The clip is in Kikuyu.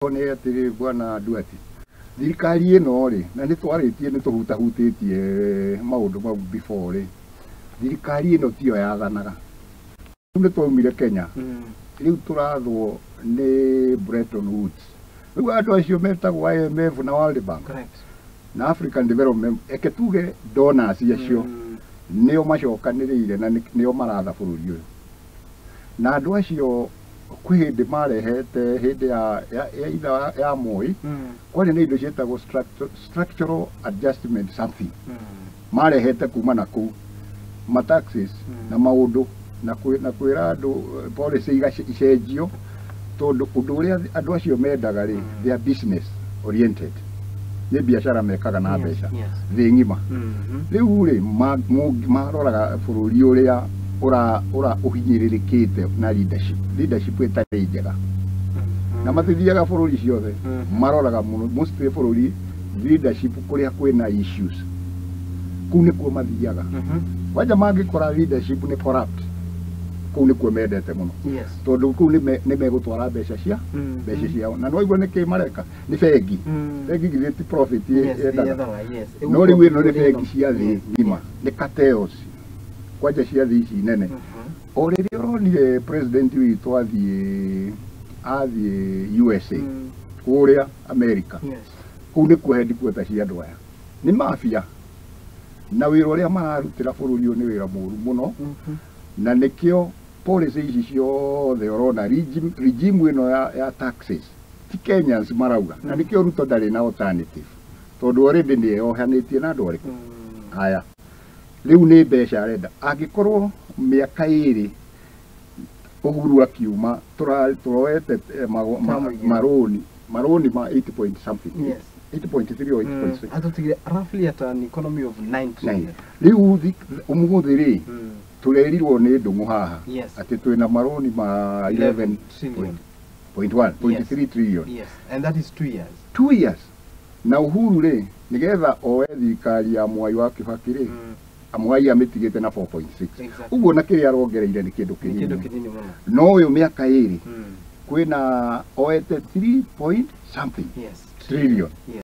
Nĩ atĩrĩ, bwana Duarte, thirikari ĩno rĩ, na nĩ twarĩtie, nĩ tũhutahutĩtie maũndũ mau before rĩ, thirikari ĩno tiyo yathanaga. Rĩu nĩ twaumire Kenya, rĩu tũrathwo nĩ Bretton Woods. Rĩu andũ acio metagwo IMF na World Bank na African Development, eke tuge donors acio, nĩo macokanĩrĩire na nĩo maratha bũrũri ũyũ. Na andũ acio kwĩ hĩndĩ marehete hĩndĩ ya itha ya Moi, kwarĩ na indo ciĩtagwo structural adjustment something, marehete kuma na kũu ma taxes na maũndũ na kwĩra andũ policy icenjio, tondũ ũndũ ũrĩa andũ acio mendaga rĩ, they are business oriented, nĩ biacara mekaga na mbeca thĩ ng'ima. Rĩu rĩ, maroraga bũrũri ũrĩa ũra ũhinyĩrĩrĩkĩte na leadership ĩtarĩ njega, na matithiaga bũrũri ciothe, maroraga mũno mostly bũrũri leadership kũrĩa kwĩna issues, kũu nĩkuo mathiaga. Kwanja mangĩkora leadership nĩ corrupt, kũu nĩkuo mendete mũno, tondũ kũu nĩ megũtwara mbeca cia mbeca ciao. Na nĩwaigua nĩkĩ mareka? Nĩ bengi, bengi githĩ ti profit yendaga? Yethaga, yes. No rĩu ĩno nĩ bengi cia thĩ ng'ima, nĩ cartels kwanja cia thĩ ici nene. O rĩrĩa ũronire president witũ athiĩ USA, kũrĩa America, kũu nĩkuo headquarter cia andũ aya. Nĩ mafia, na wĩra ũrĩa mararutĩra bũrũri ũyũ nĩ wĩra mũru mũno. Na nĩkĩo policy ici ciothe ũrona regime ĩno ya taxes ti Kenyans marauga, na nĩkĩo Ruto ndarĩ na alternative, tondũ already nĩ eyohanĩtie na andũ arĩkũ. Haya, rĩu nĩ mbeca arenda. Angĩkorwo mĩaka 2 Uhuru akiuma tũroete Term igĩrĩ. Marũni ma 8 point something, 8.3 or 8.6. Atũtigire roughly at an economy of 9 trillion. Rĩu ũmũthĩ rĩ, tũrerirwo nĩ Ndũng'ũ haha atĩ twĩna marũni ma 11 trillion. 11.1 point 3 trillion. Yes, and that is 2 years. 2 years. Na Uhuru rĩ, nĩgetha oe thirikari ya Mwai wa Kibaki rĩ, Mwai amĩtigĩte na 4.6. Ũguo na kĩrĩa arongereire nĩ kĩndũ Nĩ kĩndũ kĩnini. Kĩnini mũno. No ũyũ mĩaka 2 kwĩna oete 3 point something trillion.